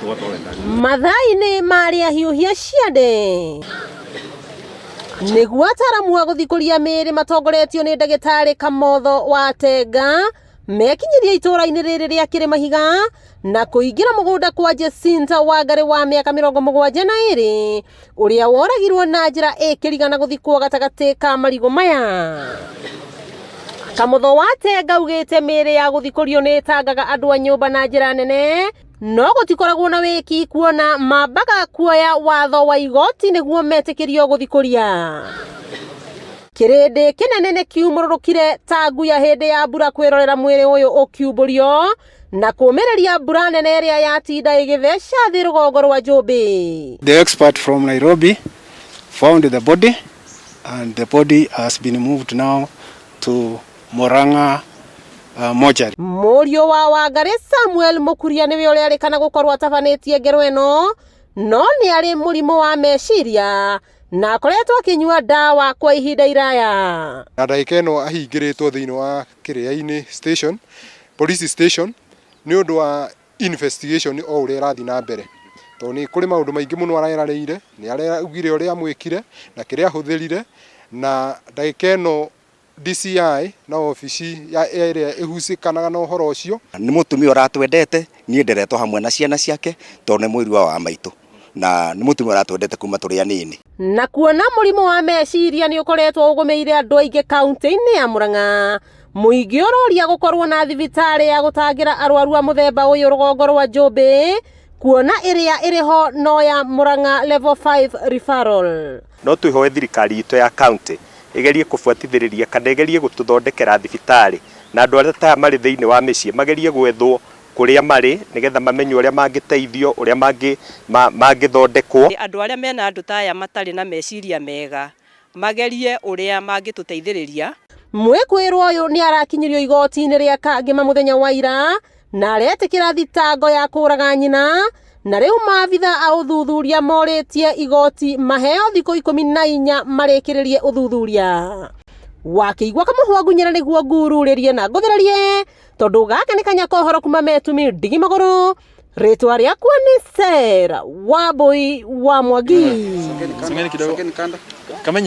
Mathaa-inĩ marĩa hiũhia ciande nĩguo ataramu a gũthikũria mĩĩrĩ matongoretio nĩ ndagĩtarĩ Kamotho wa Tenga mekinyirie itũũra-inĩ rĩrĩ rĩa Kĩrĩmahiga na kũingĩra mũgũnda kwa Jacinta Wangarĩ wa mĩaka 72 ũrĩa woragirwo na njĩra ĩkĩrigana gũthikwo gatagatĩ ka marigũ maya. Kamotho wa Tenga augĩte mĩĩrĩ ya gũthikũrio nĩ ĩtangaga andũ a nyũmba na njĩra nene no gũtikoragwo na wĩki kuona mambaga kuoya watho wa igoti nĩguo metĩkĩrio gũthikũria. Kĩrĩndĩ kĩnene nĩ kiumũrũrũkire ta nguya hĩndĩ ya mbura kwĩrorera mwĩrĩ ũyũ ũkiumbũrio na kũmĩrĩria mbura nene ĩrĩa yatinda ĩgĩtheca thĩ rũgongo rwa Njũmbĩ. The expert from Nairobi found the body, and the body has been moved now to Murang'a mortuary. Mũriũ wa Wangarĩ Samuel Mũkuria nĩwe ũrerĩkana gũkorwo atabanĩtie ngero ĩno no nĩ arĩ mũrimũ wa meciria na akoretwo akĩnyua ndawa kwa ihinda iraya. Na ndagĩka ĩno ahingĩrĩtwo thĩinĩ wa kĩrĩa-inĩ station, police station, nĩ ũndũ wa investigation o ũrĩa ĩrathiĩ na mbere, tondũ nĩ kũrĩ maũndũ maingĩ mũno arerareire. Nĩ araugire ũrĩa amwĩkire na kĩrĩa ahũthĩrire, na ndagĩka ĩno DCI na obici ya ĩrĩa ĩhusikanaga na ũhoro ũcio. Nĩ mũtumia ũratwendete. Niĩ nderetwo hamwe na ciana ciake tondũ nĩ mũirua wa maitũ na nĩ mũtumia ũratwendete kuma tũrĩ anini. Na kuona mũrimũ wa meciria nĩ ũkoretwo ũgũmĩire andũ aingĩ kaunti-inĩ ya Murang'a, mũingĩ ũroria gũkorwo na thibitarĩ ya gũtangĩra arwaru a mũthemba ũyũ rũgongo rwa Njũmbĩ, kuona ĩrĩa ĩrĩ ho no ya Murang'a Level 5 Referral. No twĩhoe thirikari itũ ya county ĩgerie kũbuatithĩrĩria kana ĩgerie gũtũthondekera thibitarĩ, na andũ arĩa ta marĩ thĩinĩ wa mĩciĩ magerie gwethwo kũrĩa marĩ nĩgetha mamenye ũrĩa mangĩteithio, ũrĩa mangĩthondekwo. Andũ arĩa mena andũ ta aya matarĩ na meciria mega magerie ũrĩa mangĩtũteithĩrĩria. Mwĩkũĩrwo ũyũ nĩ arakinyirio igoti-inĩ rĩa Kangema mũthenya wa ira na aretĩkĩra thitango ya kũraga nyina, na rĩu maabitha a ũthuthuria morĩtie igoti maheo thikũ 14 marĩkĩrĩrie ũthuthuria. Wakĩigua kamũhwa ngunyĩra nĩguo ngururĩrie na ngũthĩrĩrie, tondũ gaka nĩ kanya kohoro kuma metumi ndigi magũrũ. Rĩtwa rĩakwa nĩ Sarah Wambui wa Mwangi. Songeni kidogo.